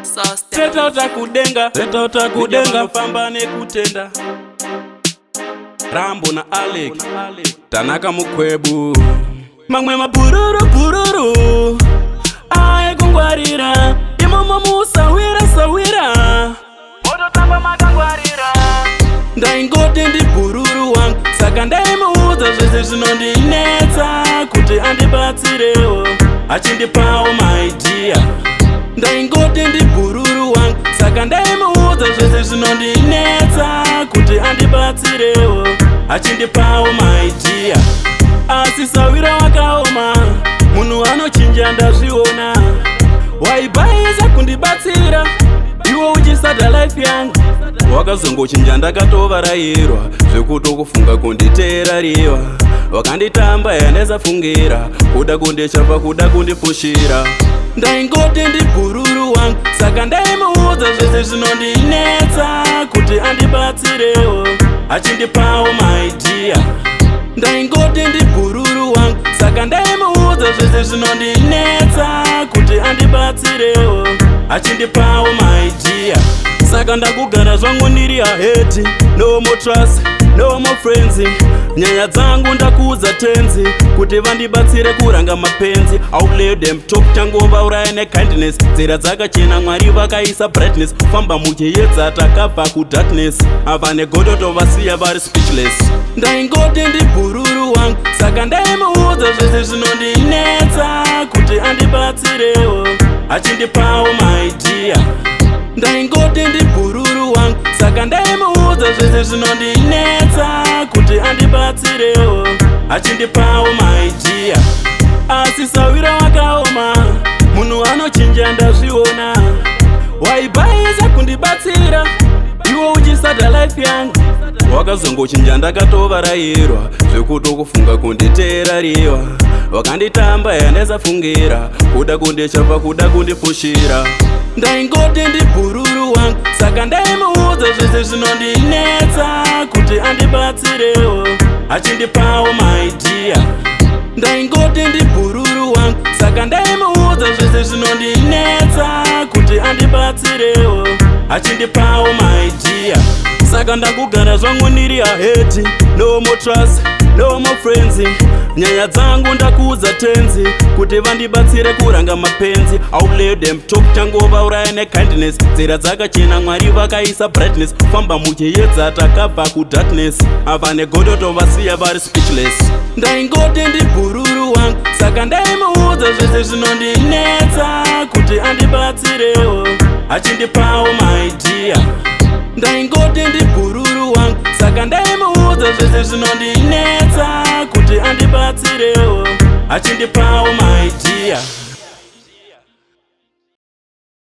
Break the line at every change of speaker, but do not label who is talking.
Teta kudenga, teta kudenga, famba nekutenda. Rambo na Alec, Tanaka Mukwebu. Mamwe mabhururu bhururu aikungwarira imomo musawira sawira ototamba makangwarira. Ndaingoti ndibhururu wangu, saka ndaimuudza zvese zvinondinetsa kuti andibatsirewo, achindipawo ma idea. Ndaingoti ndibhururu wangu, saka ndaimuudza zvese zvinondinetsa kuti andibatsirewo, achindipawo ma idea. Asi sawira wakaoma, munhu anochinja, ndazviona. Waibhaisa kundibatsira iwe uchisada life yangu, wakazongochinja ndakatovarayirwa zvekutokufunga kunditeera riwa. Wakanditamba yandasafungira, kuda kundishapa, kuda kundifushira. Ndaingoti ndibhururu wangu, saka ndaimuudza zvese zvinondinetsa kuti andibatsirewo, achindipawo ma idea. Ndaingoti ndibhururu wangu, saka ndaimuudza zvese zvinondinetsa kuti andibatsirewo, achindipawo ma idea. Saka ndakugara zvangu ndiri ahead, no more trust, no more friends. Nyaya dzangu ndakuudza Tenzi kuti vandibatsire kuranga mapenzi. I'll let them talk, changovauraya nekindness. Nzira dzakachena, Mwari vakaisa brightness. Famba muchiedza, takabva kudarkness. Ava negodo tovasiya vari speechless. Ndaingoti ndibhururu wangu, saka ndaimuudza zvese zvinondinetsa kuti andibatsirewo, achindipawo ma idea. Ndaingoti ndibhururu wangu, saka ndaimuudza zvese zvinondinetsa kuti andibatsirewo, achindipawo ma idea. Asi sawira wakaoma, munhu anochinja, ndazviona. Waibhaisa kundibatsira iwe uchisada life yangu, wakazongochinja ndakatovarayirwa zvekutokufunga kunditeera riwa. Wakanditamba yandasafungira, kuda kundishapa, kuda kundifushira. Ndaingoti ndibhururu wangu, saka ndaimuudza zvese zvinondinetsa kuti andibatsirewo, achindipawo ma idea. Ndaingoti ndibhururu wangu, saka ndaimuudza zvese zvinondinetsa kuti andibatsirewo, achindipawo ma idea. Saka ndakugara zvangu ndiri ahead, no more trust, no more friends. Nyaya dzangu ndakuudza Tenzi kuti vandibatsire kuranga mapenzi. I'll let them talk, changovauraya nekindness. Nzira dzakachena, Mwari vakaisa brightness. Famba muchiedza, takabva kudarkness. Ava negodo tovasiya vari speechless. Ndaingoti ndibhururu wangu, saka ndaimuudza zvese zvinondinetsa kuti andibatsirewo, achindipawo ma idea. Ndaingoti ndibhururu wangu, saka ndaimuudza zvese zvinondinetsa kuti andibatsirewo, achindipawo ma idea.